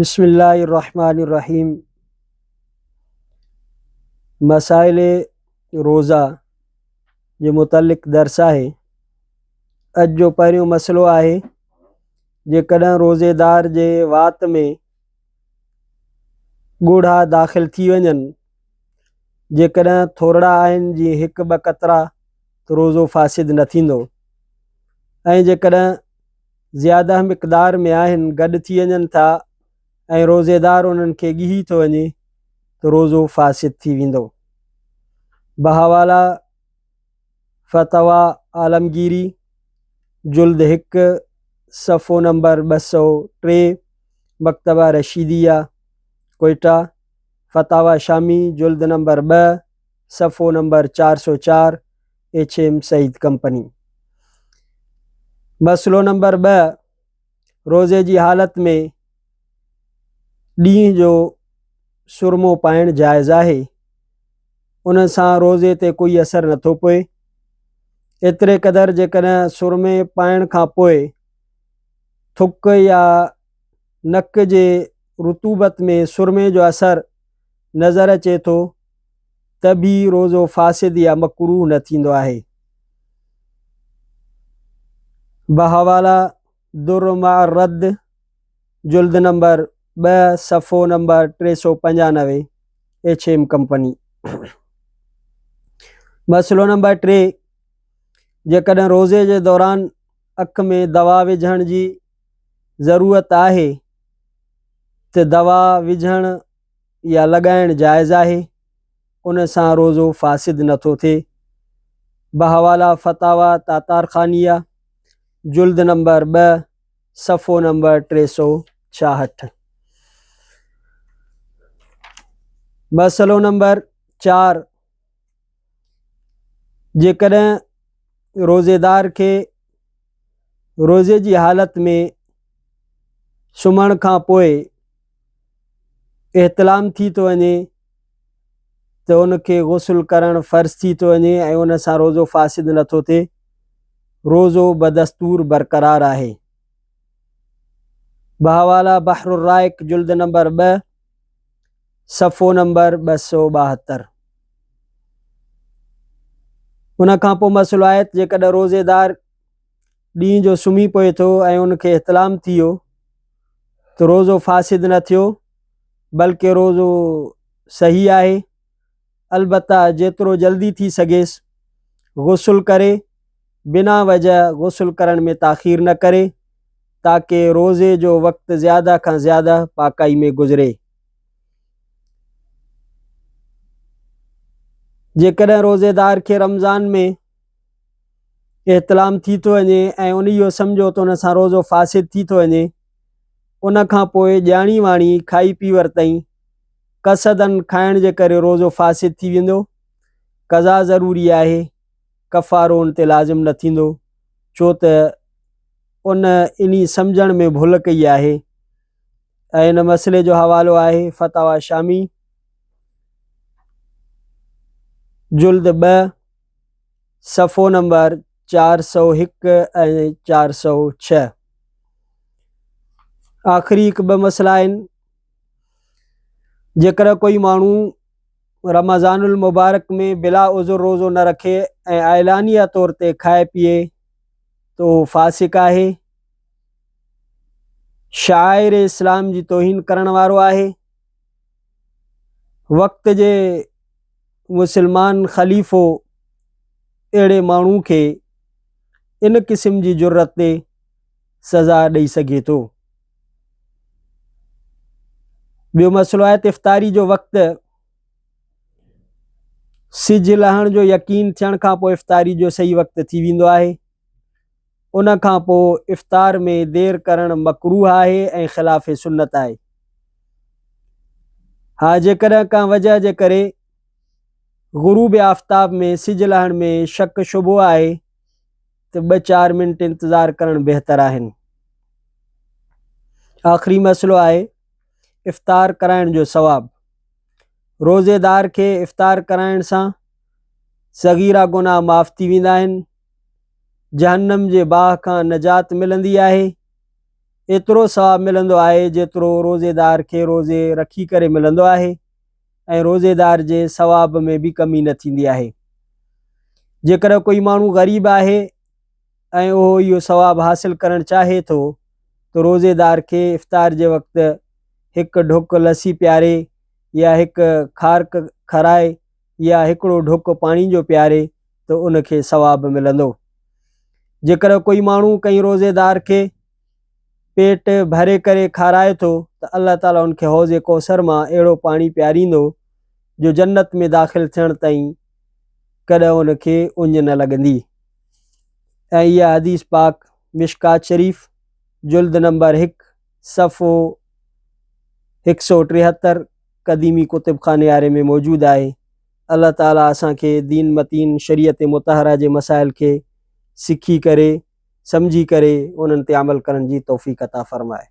بسم الله الرحمن الرحيم مسائل روزه جي متعلق درس آهي. اڄ جو پهريون مسئلو آهي جيڪڏهن روزيدار جي وات ۾ ڳوڙها داخل ٿي وڃن، جيڪڏهن ٿورڙا آهن جيئن هڪ ٻه قطرا ته روزو فاسد نه ٿيندو ۽ جيڪڏهن زياده مقدار ۾ آهن گڏ ٿي وڃن ٿا ۽ روزيدار انهن کي ڳهي ٿو وڃي ته روزو فاسد ٿي ويندو. بحواله فتاويٰ عالمگيري جلد هڪ صفحو نمبر 203 مڪتبه رشيديه ڪوئيٽا، فتاويٰ شامي جلد نمبر 2 صفحو number 404 H M Syed company. مسئلو نمبر 2، روزي جي حالت ۾ ڏينهن جو سرمو پائڻ جائز آهي، ان سان روزي تي ڪوئي اثر نٿو پوي. ايتري قدر جيڪڏهن سرمي پائڻ کان پوء ٿڪ يا نڪ جي رطوبت ۾ سرمي جو اثر نظر اچي ٿو ته به روزو فاسد يا مڪروه نه ٿيندو آهي. بحواله در مع الرد جلد نمبر 2 صفحو نمبر 395 ايڇ ايم ڪمپني. مسئلو نمبر 3، جيڪڏهن روزي جي دوران اک ۾ دوا وجهڻ جي ضرورت آهي ته دوا وجهڻ يا لڳائڻ جائز آهي، ان سان روزو فاسد نٿو ٿئي. بحواله فتاويٰ تاتارخانيه جلد نمبر 2 صفحو نمبر 366. مسئلو نمبر 4، جيڪڏهن روزيدار کي روزي جي حالت ۾ سمهڻ کان پوء احتلام ٿي ٿو وڃي ته ان کي غسل ڪرڻ فرض ٿي ٿو وڃي ۽ ان سان روزو فاسد نٿو ٿئي، روزو بدستور برقرار آهي. بحواله بحر الرائق جلد نمبر 2 صفحو نمبر 272. ان کان پوء مسئلو آهي ته جيڪڏهن روزيدار ڏينهن جو سمهي پوي ٿو ۽ ان کي احتلام ٿي ويو ته روزو فاسد نه ٿيو بلڪه روزو صحيح آهي، البته جيترو جلدي ٿي سگهيس غسل ڪري، بنا وجه غسل ڪرڻ ۾ تاخير نه ڪري تاڪه روزي جو وقت زياده کان زياده پاڪائي ۾ گذري. جيڪڏهن روزيدار کي رمضان ۾ احتلام ٿي ٿو وڃي ۽ ان اهو سمجهو ته ان سان روزو فاسد ٿي ٿو وڃي، ان کان پوء ڄاڻي واڻي کائي پي ورتائين، قصداً کائڻ جي ڪري روزو فاسد ٿي ويندو، قضا ضروري آهي، ڪفارو ان تي لازم نه ٿيندو، ڇو ته ان انهي سمجهڻ ۾ ڀل ڪئي آهي ۽ ان مسئلي جو حوالو آهي فتاويٰ شامي جلد 2 صفحو نمبر 401 ۽ 406. آخري هڪ ٻه مسئلا آهن. جيڪڏهن ڪوئي ماڻهو رمضان المبارڪ ۾ بلا عذر روزو نه رکي ۽ اعلانيه طور تي کائي پيئي ته اهو فاسق آهي، شعائر اسلام جي توهين ڪرڻ وارو آهي. وقت جي مسلمان خليفو اهڙي ماڻهو کي ان قسم جي جرئت تي سزا ڏئي سگهي ٿو. ٻيو مسئلو آهي ته افطاري جو وقت سج لهڻ جو يقين ٿيڻ کان پوء افطاري جو صحيح وقت ٿي ويندو آهي. ان کان پوء افطار ۾ دير ڪرڻ مڪروه آهي ۽ خلاف سنت آهي. ها جيڪڏهن ڪنهن وجه جي ڪري غروب آفتاب ۾ سج لهڻ ۾ شڪ شبهو آهي ته ٻه چار منٽ انتظار ڪرڻ بهتر آهن. آخري مسئلو آهي افطار ڪرائڻ جو ثواب. روزيدار کي افطار ڪرائڻ سان صغيره گناهه معاف ٿي ويندا آهن. جهنم جي باهه کان نجات ملندي آهي. ايترو ثواب ملندو آهي جيترو روزيدار کي روزي رکي ڪري ملندو آهي ۽ روزيدار جي ثواب ۾ به ڪمي نه ٿيندي آهي. جيڪڏهن ڪوئي ماڻهو غريب آهي ۽ اهو اهو ثواب حاصل ڪرڻ چاهي ٿو ته روزيدار کي افطار جي وقت هڪ ڍڪ لسي پياري يا هڪ کارڪ کارائي يا هڪڙو ڍڪ پاڻي جو پياري ته ان کي ثواب ملندو. جيڪڏهن ڪوئي ماڻهو ڪنهن روزيدار کي پيٽ ڀري ڪري کارائي ٿو ته الله تعاليٰ ان کي حوض ڪوثر مان اهڙو پاڻي پياريندو جو جنت ۾ داخل ٿيڻ تائين ڪڏهن ان کي اڃ نه لڳندي. ۽ اها حديث پاڪ مشڪات شريف جلد نمبر هڪ صفحو 173 قديمي ڪتب خاني واري ۾ موجود آهي. الله تعالي اسان کي دين متين شريعت مطهره جي مسائل کي سکي ڪري سمجهي ڪري انهن تي عمل ڪرڻ جي توفيق عطا فرمائي.